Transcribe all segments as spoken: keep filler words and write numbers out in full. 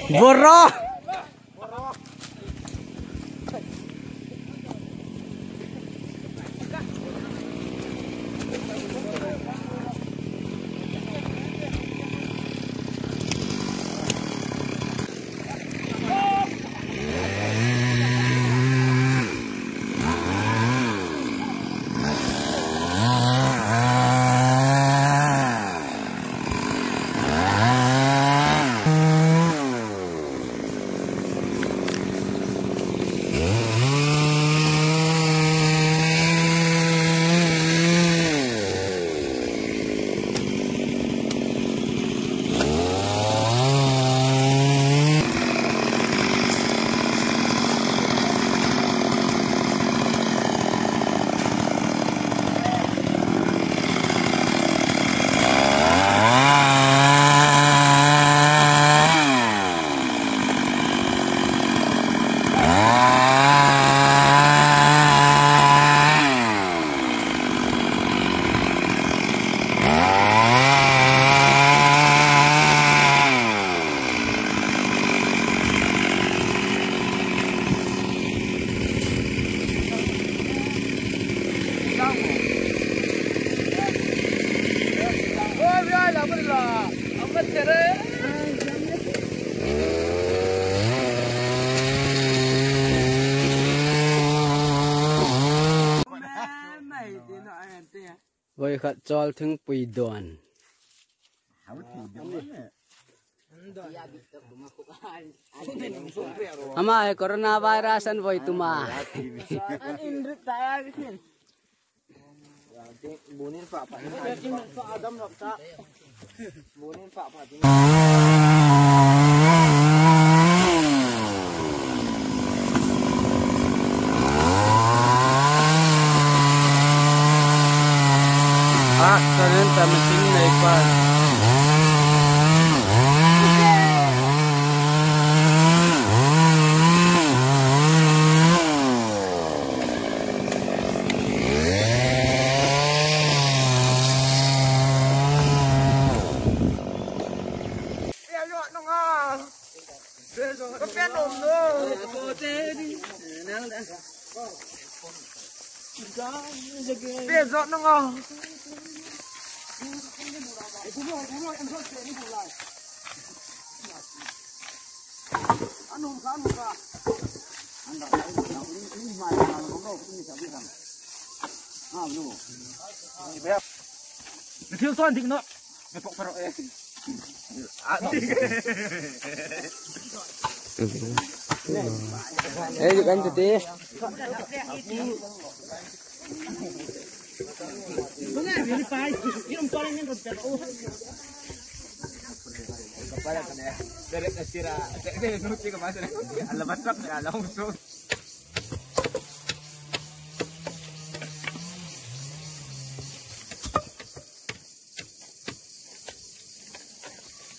Bora! Voi khat chawl thingpui dawn. Ama hi coronavirus an voi tum a. Ah, karen ta machine nei pa. Mi thil sawn dik naw. Mi pawk pharo e. Ei, dik an ti ti.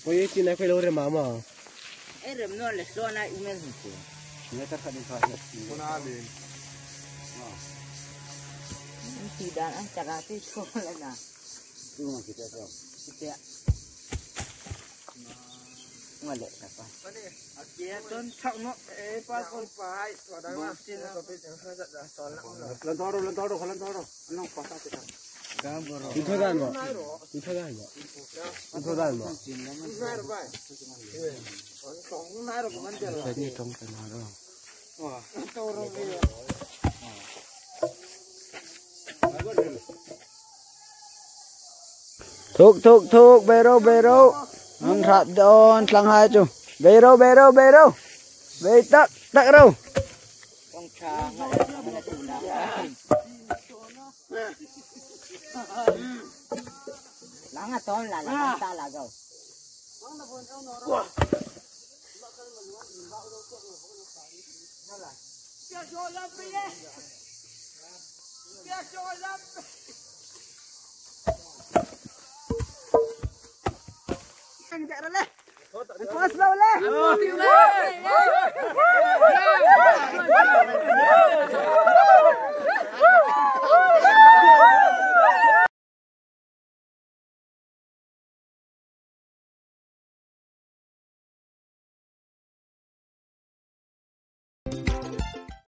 Koi tina koi lo rem ama. Ei rem naw le, sawn a email hin ti. Letter khat ni kha. Kona le. Ti dan an taka ti ko la na. Tu ma kita ko. Kita. Nga le ka pa. Ton thak no, e pa ko pa hai, to da ma. Ko pe jang ha da, da, to la. Lan toro, lan toro, lan toro. Anong pa sa kita. Dito dan mo. Dito dan mo. Dito dan mo. Sa ni tong tanaro. Thuk, thuk, thuk, bei ro, bei ro. An hrap dawn tlanghai chu. Bei ro, bei ro, bei ro. Bei tak, tak ro. Langa ton la, langa ta la go. Ang dera le. Ang kos lo le.